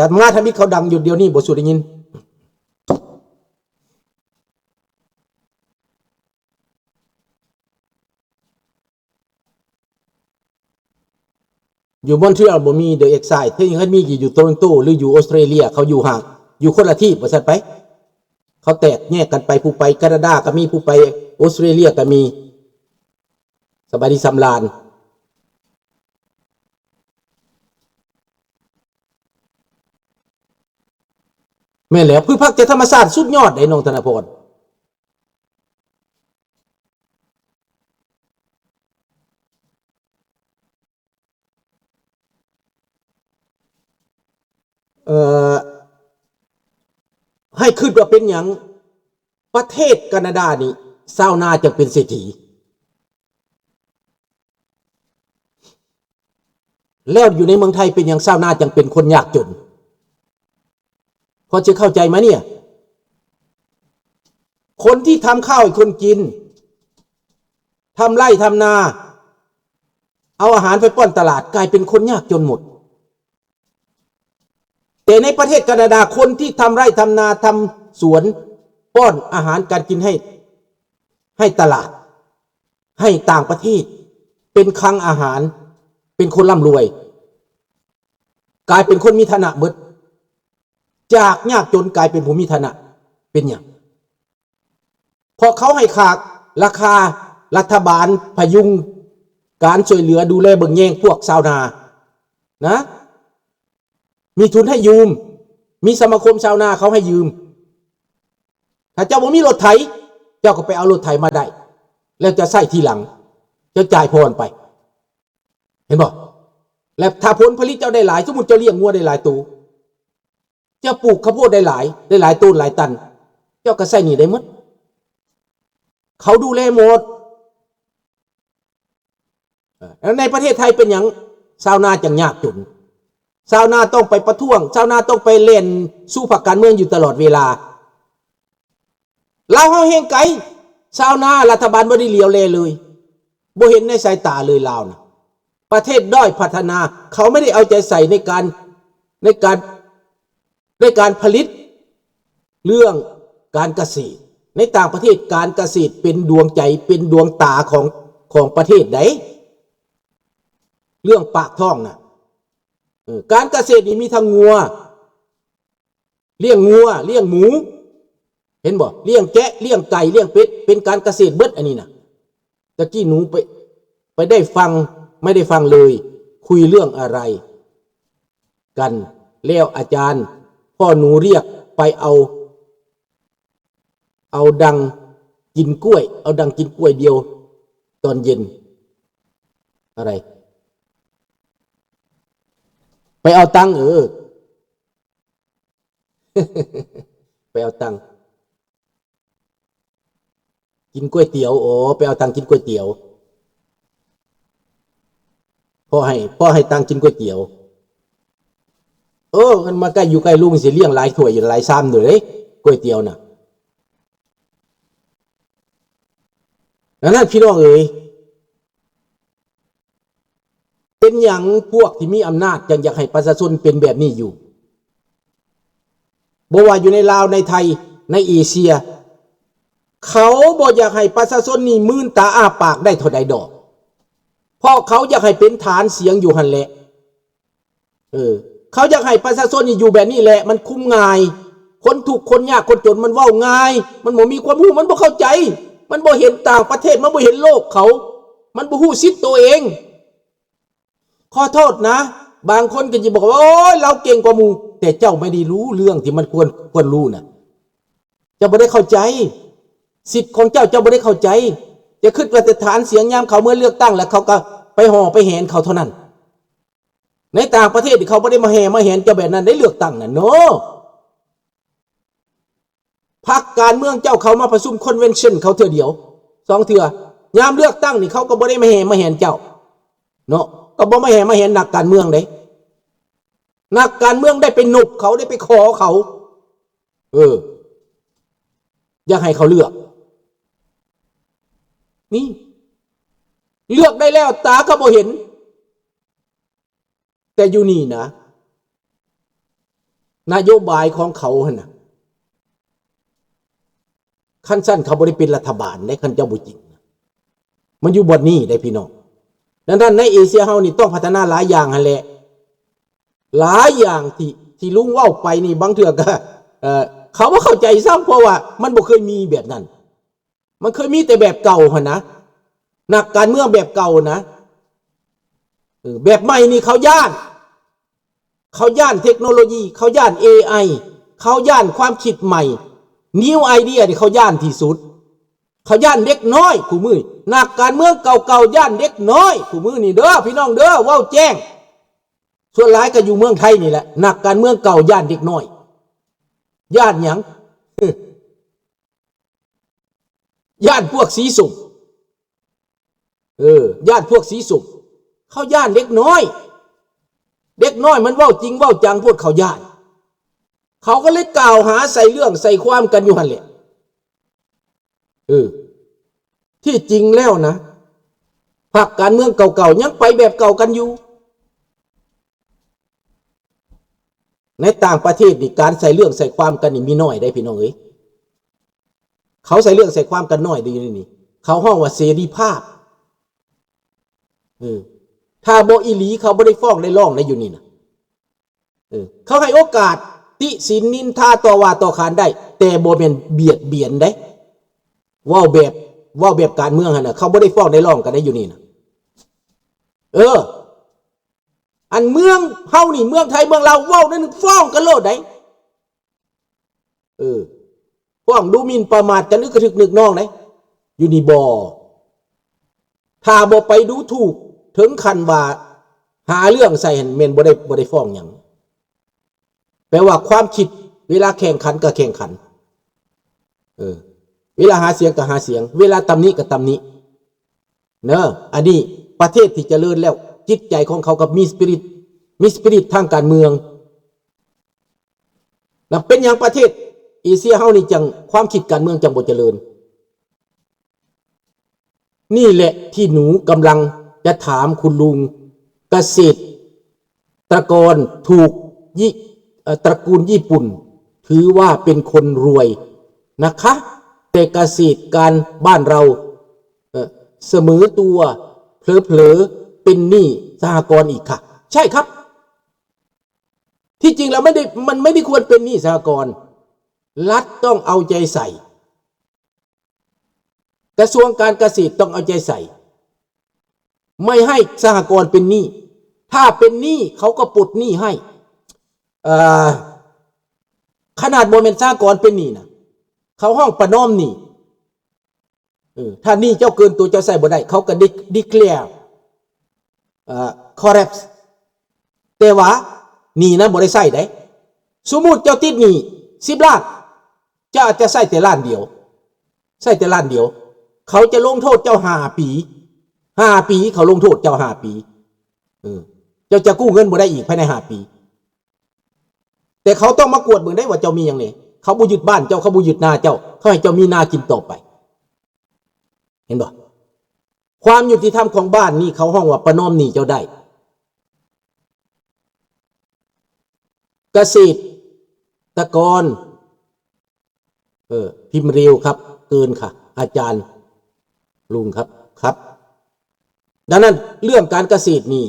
ຄັນມາທຳອິດເຂົາດັງຢູ່ດຽວນີ້ ບໍ່ ສູໄດ້ຍິນ. ຢູ່ມອນທຣີອອລບໍ່ມີ The Excite ເຖິງຄັນມີກໍຢູ່ໂຕຣອນໂຕ ຫຼື ຢູ່ອົດສະຕຣາເລຍ ເຂົາຢູ່ຫ່າງ ຢູ່ຄົນລະທີບວ່າຊັ້ນໄປ. ເຂົາແຕກແຍກກັນໄປ ຜູ້ໄປການາດາກໍມີ ຜູ້ໄປອົດສະຕຣາເລຍກໍມີ. ສະບາຍດີສຳລານ. ແມ່ນແລ້ວ ພືດຜັກຈາກທຳມະຊາດສຸດຍອດເດ້ ນ້ອງທະນະພອນ. ເອີ ໃຫ້ຄິດວ່າເປັນຫຍັງປະເທດການາດານີ້ ຊາວນາຈັ່ງເປັນເສດຖີ ແລ້ວຢູ່ໃນເມືອງໄທເປັນຫຍັງຊາວນາຈັ່ງເປັນຄົນຍາກຈົນ? ພໍຈະເຂົ້າໃຈໄໝເນຍ? ຄົນທີ່ທຳຂ້າວໃຫ້ຄົນກິນ, ທຳໄຮ່ທຳນາ, ເອົາອາຫານໄປປ້ອນຕະຫຼາດ ກາຍເປັນຄົນຍາກຈົນໝົດ. ແຕ່ໃນປະເທດການາດາ ຄົນທີ່ທຳໄຮ່ທຳນາ, ທຳສວນ, ປ້ອນອາຫານການກິນໃຫ້, ໃຫ້ຕະຫຼາດ, ໃຫ້ຕ່າງປະເທດ, ເປັນຄັງອາຫານ, ເປັນຄົນລ່ຳລວຍ, ກາຍເປັນຄົນມີຖານະໝົດ. ຈາກຍາກຈົນກາຍເປັນຜູ້ມີຖານະ ເປັນຫຍັງ? ເພາະເຂົາໃຫ້ຄ່າລາຄາ, ລັດຖະບານພະຍຸງການຊ່ວຍເຫຼືອດູແລເບິ່ງແຍງພວກຊາວນານະ, ມີທຶນໃຫ້ຢືມ, ມີສະມາຄົມຊາວນາເຂົາໃຫ້ຢືມ. ຖ້າເຈົ້າບໍ່ມີລົດໄຖ, ເຈົ້າກໍໄປເອົາລົດໄຖມາໄດ້, ແລ້ວຈະໃຊ້ທີຫຼັງ, ເຈົ້າຈ່າຍຜ່ອນໄປ. ເຫັນບໍ່? ແລະ ຖ້າຜົນຜະລິດເຈົ້າໄດ້ຫຼາຍ, ສົມມຸດເຈົ້າລ້ຽງງົວໄດ້ຫຼາຍໂຕ, ເຈົ້າປູກເຂົ້າໂພດໄດ້ຫຼາຍ, ໄດ້ຫຼາຍໂຕນຫຼາຍຕັນ, ເຈົ້າກໍໃຊ້ໜີ້ໄດ້ໝົດ. ເຂົາດູແລໝົດ. ເອີ ແລ້ວໃນປະເທດໄທເປັນຫຍັງຊາວນາຈັ່ງຍາກຈົນ? ຊາວນາຕ້ອງໄປປະທ້ວງ, ຊາວນາຕ້ອງໄປແລ່ນສູ້ພັກການເມືອງຢູ່ຕະຫຼອດເວລາ. ລາວເຮົາແຮ່ງໄກ, ຊາວນາລັດຖະບານບໍ່ໄດ້ຫຼຽວແລເລີຍ, ບໍ່ເຫັນໃນສາຍຕາເລີຍລາວນະ. ປະເທດດ້ອຍພັດທະນາ ເຂົາໄມ່ໄດ້ເອົາໃຈໃສ່ໃນການ, ໃນການ, ໃນການຜະລິດເລື່ອງການກະເສດ. ໃນຕ່າງປະເທດການກະເສດເປັນດວງໃຈ, ເປັນດວງຕາຂອງ, ຂອງປະເທດໃດ, ເລື່ອງປາກທ້ອງນະ. ເອີ ການກະເສດນີ້ມີທັງງົວ, ລ້ຽງງົວ, ລ້ຽງໝູ, ເຫັນບໍ່? ລ້ຽງແກະ, ລ້ຽງໄກ່, ລ້ຽງເປັດ, ເປັນການກະເສດເບິດອັນນີ້ນະ. ຕະກີ້ໜູໄປ, ໄປໄດ້ຟັງ, ໄມ່ໄດ້ຟັງເລີຍ, ຄຸຍເລື່ອງອະໄລກັນ? ແລ້ວອາຈານ, ພໍ່ໜູຮຽກໄປເອົາ, ເອົາດັງກິນກ້ວຍ, ເອົາດັງກິນກ້ວຍດຽວຕອນເຢັນ. ອະໄລ? ໄປເອົາຕັງ, ເອີ. ໄປເອົາຕັງກິນກ໋ວຍຕຽວ. ໂອ້ ໄປເອົາຕັງກິນກ໋ວຍຕຽວ. ພໍ່ໃຫ້, ພໍ່ໃຫ້ຕັງກິນກ໋ວຍຕຽວ. ໂອ້ ຄັນມາໃກ້, ຢູ່ໃກ້ລຸງຊິລ້ຽງຫຼາຍຖ້ວຍ, ຫຼາຍຊາມຢູ່ເດ້, ກ໋ວຍຕຽວນະ. ດັ່ງນັ້ນ ພີ່ນ້ອງເອີຍ, ເປັນຫຍັງພວກທີ່ມີອຳນາດຈັ່ງຢາກໃຫ້ປະຊາຊົນເປັນແບບນີ້ຢູ່? ບໍ່ວ່າຢູ່ໃນລາວ, ໃນໄທ, ໃນເອເຊຍ, ເຂົາບໍ່ຢາກໃຫ້ປະຊາຊົນນີ້ມືນຕາອ້າປາກໄດ້ເທົ່າໃດດອກ, ເພາະເຂົາຢາກໃຫ້ເປັນຖານສຽງຢູ່ຫັ້ນແຫຼະ. ເອີ ເຂົາຢາກໃຫ້ປະຊາຊົນນີ້ຢູ່ແບບນີ້ແຫຼະ, ມັນຄຸມງ່າຍ. ຄົນທຸກຄົນຍາກຄົນຈົນມັນເວົ້າງ່າຍ, ມັນບໍ່ມີຄວາມຮູ້, ມັນບໍ່ເຂົ້າໃຈ, ມັນບໍ່ເຫັນຕ່າງປະເທດ, ມັນບໍ່ເຫັນໂລກເຂົາ, ມັນບໍ່ຮູ້ສິດໂຕເອງ. ຂໍໂທດນະ, ບາງຄົນກໍຈະບອກວ່າ ໂອ້ຍ ລາວເກັ່ງກວ່າໝູ່, ແຕ່ເຈົ້າໄມ່ໄດ້ຮູ້ເລື່ອງທີ່ມັນຄວນ, ຄວນຮູ້ນະ. ເຈົ້າບໍ່ໄດ້ເຂົ້າໃຈ, ສິດຂອງເຈົ້າ, ເຈົ້າບໍ່ໄດ້ເຂົ້າໃຈ. ຈະຄິດວ່າແຕ່ຖານສຽງຍາມເຂົາເມືອເລືອກຕັ້ງ ແລ້ວເຂົາກໍໄປຫໍ່ໄປແຫນເຂົາເທົ່ານັ້ນ. ໃນຕ່າງປະເທດເຂົາບໍ່ໄດ້ມາແຫ່ມາແຫນເຈົ້າແບບນັ້ນໃດ໋ ເລືອກຕັ້ງນັ້ນເນາະ. ພັກການເມືອງເຈົ້າເຂົ້າມາປະຊຸມ convention ເຂົາເທື່ອດຽວ ສອງເທື່ອ. ຍາມເລືອກຕັ້ງນີ້ເຂົາກໍບໍ່ໄດ້ມາແຫ່ມາແຫນເຈົ້າເນາະ, ກໍບໍ່ມາແຫ່ມາແຫນນັກການເມືອງເດ້. ນັກການເມືອງໄດ້ໄປນົບເຂົາ, ໄດ້ໄປຂໍເຂົາ. ເອີ ຢາກໃຫ້ເຂົາເລືອກ. ນີ້ ເລືອກໄດ້ແລ້ວ ຕາກໍບໍ່ເຫັນ. ແຕ່ຢູ່ນີ້ນະ ນະໂຍບາຍຂອງເຂົາຫັ້ນນະ. ຄັນຊັ້ນເຂົາບໍ່ໄດ້ເປັນລັດຖະບານເດ້ ຄັນເຈົ້າບໍ່ຈິງນະ. ມັນຢູ່ບ່ອນນີ້ເດ້ພີ່ນ້ອງ. ດັ່ງນັ້ນໃນເອເຊຍເຮົານີ້ຕ້ອງພັດທະນາຫຼາຍຢ່າງຫັ້ນແຫຼະ. ຫຼາຍຢ່າງທີ່ ທີ່ລຸງເວົ້າໄປນີ້ ບາງເທື່ອກໍ ເອີ ເຂົາບໍ່ເຂົ້າໃຈຊ້ຳ ເພາະວ່າມັນບໍ່ເຄີຍມີແບບນັ້ນ. ມັນເຄີຍມີແຕ່ແບບເກົ່າຫັ້ນນະ ນັກການເມືອງແບບເກົ່ານະ. ເອີ ແບບໃໝ່ນີ້ເຂົາຢ້ານ ເຂົາຢ້ານເທັກໂນໂລຢີ ເຂົາຢ້ານເອໄອ ເຂົາຢ້ານຄວາມຄິດໃໝ່ New Idea ນີ້ເຂົາຢ້ານທີ່ສຸດ. ເຂົາຢ້ານເດັກນ້ອຍຄູ່ມື້. ນັກການເມືອງເກົ່າໆຢ້ານເດັກນ້ອຍຄູ່ມື້ນີ້ເດີ ພີ່ນ້ອງເດີ ເວົ້າແຈ້ງ. ສ່ວນຫຼາຍກໍຢູ່ເມືອງໄທນີ້ແຫຼະ ນັກການເມືອງເກົ່າຢ້ານເດັກນ້ອຍ. ຢ້ານຫຍັງ? ຢ້ານພວກສີສົ້ມ. ເອີ ຢ້ານພວກສີສົ້ມ. ເຂົາຢ້ານເດັກນ້ອຍ. ເດັກນ້ອຍມັນເວົ້າຈິງເວົ້າຈັງ ພວກເຂົາຢ້ານ. ເຂົາກໍເລີຍກ່າວຫາໃສ່ເລື່ອງໃສ່ຄວາມກັນຢູ່ຫັ້ນແຫຼະ. ເອີ ທີ່ຈິງແລ້ວນະ ພັກການເມືອງເກົ່າໆຍັງໄປແບບເກົ່າກັນຢູ່. ໃນຕ່າງປະເທດນີ້ ການໃສ່ເລື່ອງໃສ່ຄວາມກັນນີ້ມີໜ້ອຍເດ້ພີ່ນ້ອງເອີຍ. ເຂົາໃສ່ເລື່ອງໃສ່ຄວາມກັນໜ້ອຍເດ້ຢູ່ນີ້. ເຂົາຮ້ອງວ່າເສລີພາບ. ເອີ ຖ້າບໍ່ອີ່ຫຼີ ເຂົາບໍ່ໄດ້ຟ້ອງໄດ້ຮ້ອງໄດ້ຢູ່ນີ້ນະ. ເອີ ເຂົາໃຫ້ໂອກາດຕິສິນນິນທາຕໍ່ວ່າຕໍ່ຂານໄດ້ ແຕ່ບໍ່ແມ່ນບຽດບຽນເດ້. ເວົ້າແບບ ເວົ້າແບບການເມືອງຫັ້ນນະ ເຂົາບໍ່ໄດ້ຟ້ອງໄດ້ຮ້ອງກັນໄດ້ຢູ່ນີ້ນະ. ເອີ ອັນເມືອງເຮົານີ້ ເມືອງໄທເມືອງລາວ ເວົ້ານັ້ນຟ້ອງກັນໂລດໄດ. ເອີ ຟ້ອງດູໝິ່ນປະໝາດກັນ ອຶກກະທຶກນຶກນອງໄດ. ຢູ່ນີ້ບໍ່ ຖ້າບໍ່ໄປດູຖູກເຖິງຂັ້ນວ່າຫາເລື່ອງໃສ່ຫັ້ນ ແມ່ນບໍ່ໄດ້ ບໍ່ໄດ້ຟ້ອງຫຍັງ. ແປວ່າຄວາມຄິດ ເວລາແຂ່ງຂັນກໍແຂ່ງຂັນ ເອີ ເວລາຫາສຽງກໍຫາສຽງ ເວລາຕຳໜິກໍຕຳໜິ ເນີ. ອັນນີ້ປະເທດທີ່ຈະເລີນແລ້ວ ຈິດໃຈຂອງເຂົາກໍມີສະປິຣິດ ມີສະປິຣິດທາງການເມືອງນະ. ເປັນຫຍັງປະເທດເອເຊຍເຮົານີ້ຈັ່ງ ຄວາມຄິດການເມືອງຈັ່ງບໍ່ຈະເລີນ? ນີ້ແຫຼະທີ່ໜູກຳລັງຈະຖາມຄຸນລຸງ. ກະເສດຕະກອນຖືກຍີ່ ເອີ່ ຕະກູນຍີ່ປຸ່ນຖືວ່າເປັນຄົນລວຍນະຄະ, ແຕ່ກະເສດການບ້ານເຮົາ ເອີ ສະເໝີຕົວ ເຜີໆເປັນໜີ້ສະຫະກອນອີກຄະ. ໃຊ່ຄັບ. ທີ່ຈິງແລ້ວມັນໄດ້ ມັນໄມ່ໄດ້ຄວນເປັນໜີ້ສະຫະກອນ. ລັດຕ້ອງເອົາໃຈໃສ່. ກະຊວງການກະເສດຕ້ອງເອົາໃຈໃສ່ ໄມ່ໃຫ້ສະຫະກອນເປັນໜີ້. ຖ້າເປັນໜີ້ ເຂົາກໍປົດໜີ້ໃຫ້. ເອີ ຂະໜາດບໍ່ແມ່ນສະຫະກອນເປັນໜີ້ນະ ເຂົາຮ້ອງປະນອມໜີ້. ເອີ ຖ້າໜີ້ເຈົ້າເກີນຕົວເຈົ້າໃຊ້ບໍ່ໄດ້ ເຂົາກໍດີ ດີແຄລ ເອີ ຄໍຣັບ ແຕ່ວ່າໜີ້ນັ້ນບໍ່ໄດ້ໃຊ້ເດ້. ສົມມຸດເຈົ້າຕິດໜີ້ສິບລ້ານ ເຈົ້າອາດຈະໃຊ້ແຕ່ລ້ານດຽວ ໃຊ້ແຕ່ລ້ານດຽວ ເຂົາຈະລົງໂທດເຈົ້າຫ້າປີ. ຫ້າປີ ເຂົາລົງໂທດເຈົ້າຫ້າປີ. ເອີ ເຈົ້າຈະກູ້ເງິນບໍ່ໄດ້ອີກພາຍໃນຫ້າປີ. ແຕ່ເຂົາຕ້ອງມາກວດເບິ່ງໄດ້ວ່າເຈົ້າມີຫຍັງແດ່. ເຂົາບໍ່ຍຶດບ້ານເຈົ້າ ເຂົາບໍ່ຍຶດນາເຈົ້າ ເຂົາໃຫ້ເຈົ້າມີນາກິນຕໍ່ໄປ. ເຫັນບໍ່? ຄວາມຍຸຕິທຳຂອງບ້ານນີ້ ເຂົາຮ້ອງວ່າປະນອມໜີ້ເຈົ້າໄດ້. ກະເສດຕະກອນ ເອີ ພິມເລວຄັບ ເກີນຄ່ະ ອາຈານລຸງຄັບ ຄັບ. ດັ່ງນັ້ນເລື່ອງການກະເສດນີ້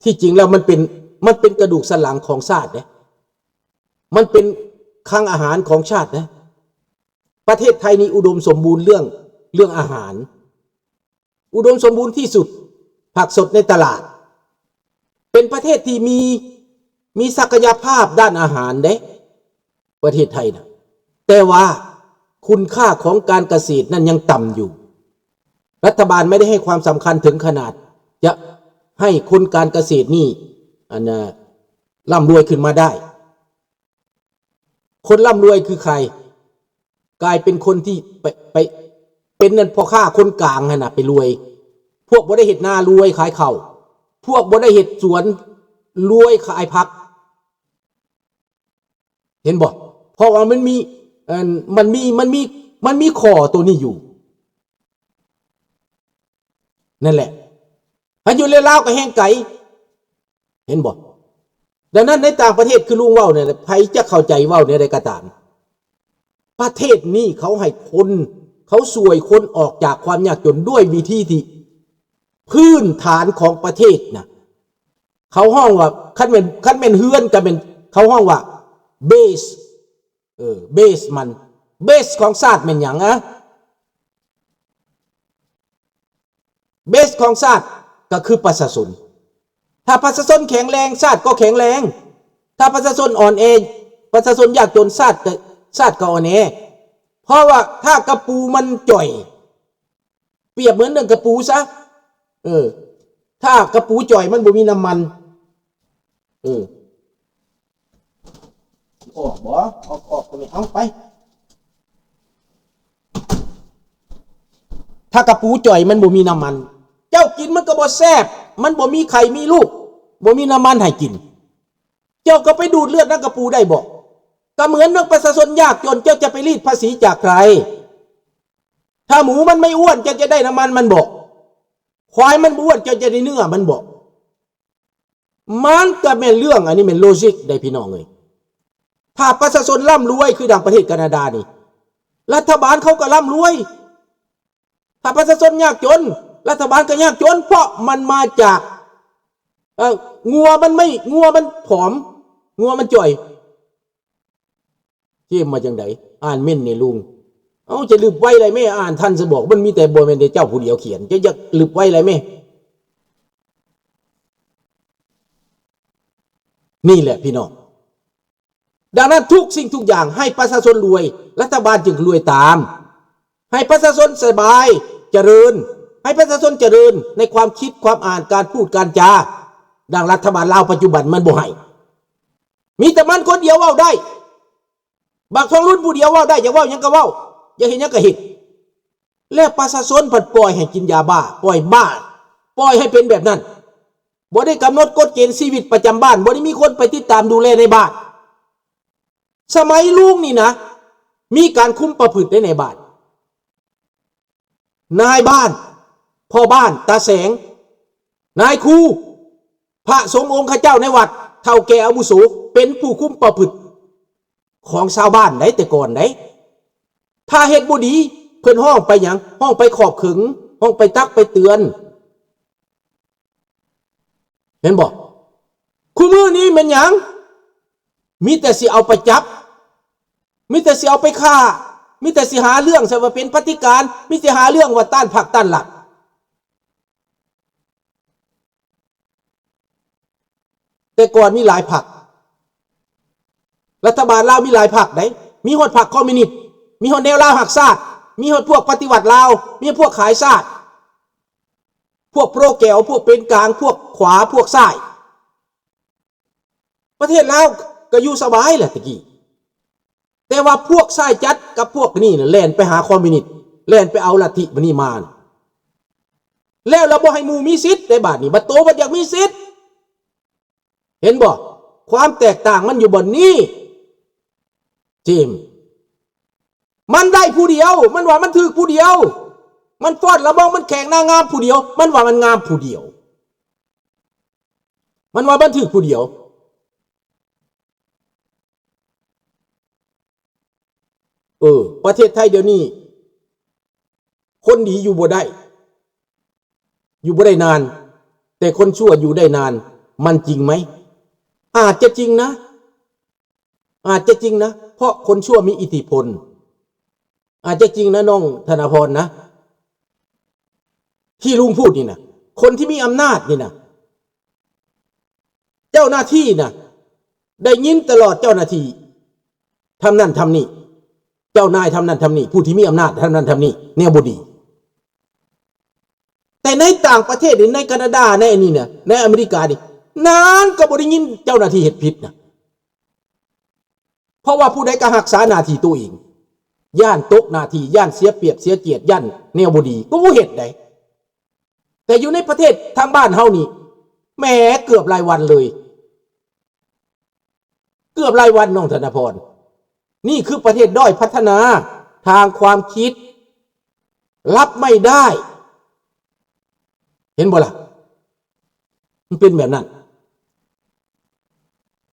ທີ່ຈິງແລ້ວມັນເປັນ ມັນເປັນກະດູກສັນຫຼັງຂອງຊາດເດ້. ມັນເປັນຄັງອາຫານຂອງຊາດເດ້. ປະເທດໄທນີ້ອຸດົມສົມບູນເລື່ອງ ເລື່ອງອາຫານ. ອຸດົມສົມບູນທີ່ສຸດ ຜັກສົດໃນຕະຫຼາດ. ເປັນປະເທດທີ່ມີ ມີສັກກະຍະພາບດ້ານອາຫານເດ້ ປະເທດໄທນະ. ແຕ່ວ່າຄຸນຄ່າຂອງການກະເສດນັ້ນຍັງຕ່ຳຢູ່. ລັດຖະບານໄມ່ໄດ້ໃຫ້ຄວາມສຳຄັນເຖິງຂະໜາດຈະໃຫ້ຄົນການກະເສດນີ້ ອັນ ລ່ຳລວຍຂຶ້ນມາໄດ້. ຄົນລ່ຳລວຍຄືໃຄ? ກາຍເປັນຄົນທີ່ໄປ ໄປເປັນນັ້ນ ພໍ່ຄ້າຄົນກາງຫັ້ນນະ ໄປລວຍ. ພວກບໍ່ໄດ້ເຮັດນາລວຍຂາຍເຂົ້າ, ພວກບໍ່ໄດ້ເຮັດສວນລວຍຂາຍຜັກ. ເຫັນບໍ່? ເພາະວ່າມັນມີ ອັນ ມັນມີ ມັນມີ ມັນມີຂໍ້ໂຕນີ້ຢູ່. ນັ້ນແຫຼະ. ຄັນຢູ່ໃນລາວກໍແຮ່ງໄກ. ເຫັນບໍ່? ດັ່ງນັ້ນໃນຕ່າງປະເທດ ຄືລຸງເວົ້ານີ້ແຫຼະ ໃຜຈະເຂົ້າໃຈເວົ້າແນວໃດກໍຕາມ ປະເທດນີ້ເຂົາໃຫ້ຄົນ ເຂົາຊ່ວຍຄົນອອກຈາກຄວາມຍາກຈົນດ້ວຍວິທີທີ່ພື້ນຖານຂອງປະເທດນະ ເຂົາຮ້ອງວ່າ ຄັນແມ່ນ ຄັນແມ່ນເຮືອນກໍແມ່ນ ເຂົາຮ້ອງວ່າ ເບສ ເອີ ເບສມັນ ເບສຂອງຊາດແມ່ນຫຍັງອະ? ເບສຂອງຊາດກໍຄືປະຊາຊົນ. ຖ້າປະຊາຊົນແຂງແຮງ ຊາດກໍແຂງແຮງ. ຖ້າປະຊາຊົນອ່ອນແອ ປະຊາຊົນຍາກຈົນ ຊາດກໍ ຊາດກໍອ່ອນແອ. ເພາະວ່າຖ້າກະປູມັນຈ່ອຍ ປຽບເໝືອນໜຶ່ງກະປູຊະ ເອີ ຖ້າກະປູຈ່ອຍມັນບໍ່ມີນ້ຳມັນ ເອີ ອອກບໍ່? ອອກ ອອກ ເອົາໄປ. ຖ້າກະປູຈ່ອຍມັນບໍ່ມີນ້ຳມັນ ເຈົ້າກິນມັນກໍບໍ່ແຊບ ມັນບໍ່ມີໄຂ່ມີລູກ ບໍ່ມີນ້ຳມັນໃຫ້ກິນ ເຈົ້າກໍໄປດູດເລືອດນຳກະປູໄດ້ບໍ່? ກໍເໝືອນໜຶ່ງປະຊາຊົນຍາກຈົນ ເຈົ້າຈະໄປລີດພາສີຈາກໃຜ? ຖ້າໝູມັນໄມ່ອ້ວນ ເຈົ້າຈະໄດ້ນ້ຳມັນມັນບໍ? ຄວາຍມັນບໍ່ອ້ວນ ເຈົ້າຈະໄດ້ເນື້ອມັນບໍ? ມັນກໍແມ່ນເລື່ອງ ອັນນີ້ແມ່ນໂລຈິກເດ້ພີ່ນ້ອງເອີຍ. ຖ້າປະຊາຊົນລ່ຳລວຍຄືດັ່ງປະເທດການາດານີ້ ລັດຖະບານເຂົາກໍລ່ຳລວຍ. ຖ້າປະຊາຊົນຍາກຈົນ ລັດຖະບານກໍຍາກຈົນ ເພາະມັນມາຈາກ ເອີ ງົວມັນໄມ່ ງົວມັນຜອມ ງົວມັນຈ່ອຍ. ເຈມວ່າຈັ່ງໃດ? ອ່ານເມັ້ນນີ້ລຸງ. ເອົາ ຈະລຶບໄວໄດ້ແມ້ ອ່ານທັນສະບອກ ມັນມີແຕ່ ບໍ່ແມ່ນແຕ່ເຈົ້າຜູ້ດຽວຂຽນ ຈະຢາກລຶບໄວໄດ້ແມ້. ນີ້ແຫຼະພີ່ນ້ອງ ດັ່ງນັ້ນທຸກສິ່ງທຸກຢ່າງໃຫ້ປະຊາຊົນລວຍ ລັດຖະບານຈຶ່ງລວຍຕາມ. ໃຫ້ປະຊາຊົນສະບາຍ ຈະເລີນ ໃຫ້ປະຊາຊົນຈະເລີນໃນຄວາມຄິດ ຄວາມອ່ານ ການພູດ ການຈາ. ດັ່ງລັດຖະບານລາວປັດຈຸບັນມັນບໍ່ໃຫ້ ມີແຕ່ມັນຄົນດຽວເວົ້າໄດ້. ບັກທອງລຸນຜູ້ດຽວເວົ້າໄດ້ ຢາກເວົ້າຫຍັງກໍເວົ້າ ຢາກເຮັດຫຍັງກໍເຮັດ ແລ້ວປະຊາຊົນພັດປ່ອຍໃຫ້ກິນຢາບ້າ ປ່ອຍບ້າ ປ່ອຍໃຫ້ເປັນແບບນັ້ນ. ບໍ່ໄດ້ກຳນົດກົດເກນຊີວິດປະຈຳບ້ານ ບໍ່ໄດ້ມີຄົນໄປຕິດຕາມດູແລໃນບ້ານ. ສະໄໝລຸງນີ້ນະ ມີການຄຸມປະພຶດໃນ ໃນບ້ານ. ນາຍບ້ານ ພໍ່ບ້ານ ຕາແສງ ນາຍຄູ ພະສົງອົງຄະເຈົ້າໃນວັດ ເຖົ້າແກ່ອາວຸໂສ ເປັນຜູ້ຄຸມປະພຶດຂອງຊາວບ້ານໃດ ແຕ່ກ່ອນໃດ. ຖ້າເຮັດບໍ່ດີ ເພິ່ນຮ້ອງໄປຫຍັງ? ຮ້ອງໄປຂອບເຂຶງ ຮ້ອງໄປຕັກໄປເຕືອນ. ແມ່ນບໍ່? ຄູ່ມື້ນີ້ແມ່ນຫຍັງ? ມີແຕ່ຊິເອົາໄປຈັບ ມີແຕ່ຊິເອົາໄປຂ້າ ມີແຕ່ຊິຫາເລື່ອງໃສ່ວ່າເປັນປະຕິການ ມີແຕ່ຫາເລື່ອງວ່າຕ້ານພັກຕ້ານລັດ. ແຕ່ກ່ອນມີຫຼາຍພັກ ລັດຖະບານລາວມີຫຼາຍພັກໃດ໋ ມີຮອດພັກຄອມມິວນິດ ມີຮອດແນວລາວຮັກຊາດ ມີຮອດພວກປະຕິວັດລາວ ມີພວກຂາຍຊາດ ພວກໂປຣແກວ ພວກເປັນກາງ ພວກຂວາ ພວກຊ້າຍ. ປະເທດລາວກໍຢູ່ສະບາຍແຫຼະແຕ່ກີ້ ແຕ່ວ່າພວກຊ້າຍຈັດກັບພວກນີ້ນະ ແລ່ນໄປຫາຄອມມິວນິດ ແລ່ນໄປເອົາລັດທິບາດນີ້ມາ ແລ້ວລະບໍ່ໃຫ້ໝູ່ມີສິດໃດ໋ ບາດນີ້ ບາດໂຕບັດຢາກມີສິດ. ເຫັນບໍ່? ຄວາມແຕກຕ່າງມັນຢູ່ບ່ອນນີ້ ເຈມ. ມັນໄດ້ຜູ້ດຽວ ມັນວ່າມັນຖືກຜູ້ດຽວ ມັນຟ້ອນລະບອງ ມັນແຂ່ງນາງງາມຜູ້ດຽວ ມັນວ່າມັນງາມຜູ້ດຽວ ມັນວ່າມັນຖືກຜູ້ດຽວ. ເອີ ປະເທດໄທດຽວນີ້ ຄົນດີຢູ່ບໍ່ໄດ້ ຢູ່ບໍ່ໄດ້ນານ ແຕ່ຄົນຊົ່ວຢູ່ໄດ້ນານ ມັນຈິງໄໝ? ອາດຈະຈິງນະ ອາດຈະຈິງນະ ເພາະຄົນຊົ່ວມີອິດທິພົນ. ອາດຈະຈິງນະ ນ້ອງທະນາພອນນະ ທີ່ລຸງພູດນີ້ນະ ຄົນທີ່ມີອຳນາດນີ້ນະ ເຈົ້າໜ້າທີ່ນະ ໄດ້ຍິນຕະຫຼອດ ເຈົ້າໜ້າທີ່ທຳນັ້ນທຳນີ້ ເຈົ້ານາຍທຳນັ້ນທຳນີ້ ຜູ້ທີ່ມີອຳນາດທຳນັ້ນທຳນີ້ ແນວບໍ່ດີ. ແຕ່ໃນຕ່າງປະເທດນີ້ ໃນການາດາ ໃນອັນນີ້ນະ ໃນອາເມລິການີ້ ນານກໍບໍ່ໄດ້ຍິນເຈົ້າໜ້າທີ່ເຮັດຜິດນະ ເພາະວ່າຜູ້ໃດກໍຮັກສາໜ້າທີ່ໂຕເອງ ຢ້ານຕົກໜ້າທີ່ ຢ້ານເສຍປຽບເສຍກຽດ ຢ້ານແນວບໍ່ດີ ກໍບໍ່ເຮັດໃດ໋. ແຕ່ຢູ່ໃນປະເທດທາງບ້ານເຮົານີ້ ແໝ ເກືອບລາຍວັນເລີຍ ເກືອບລາຍວັນ ນ້ອງທະນາພອນ. ນີ້ຄືປະເທດດ້ອຍພັດທະນາທາງຄວາມຄິດ ຮັບໄມ່ໄດ້ ເຫັນບໍ່ລະ? ມັນເປັນແບບນັ້ນ.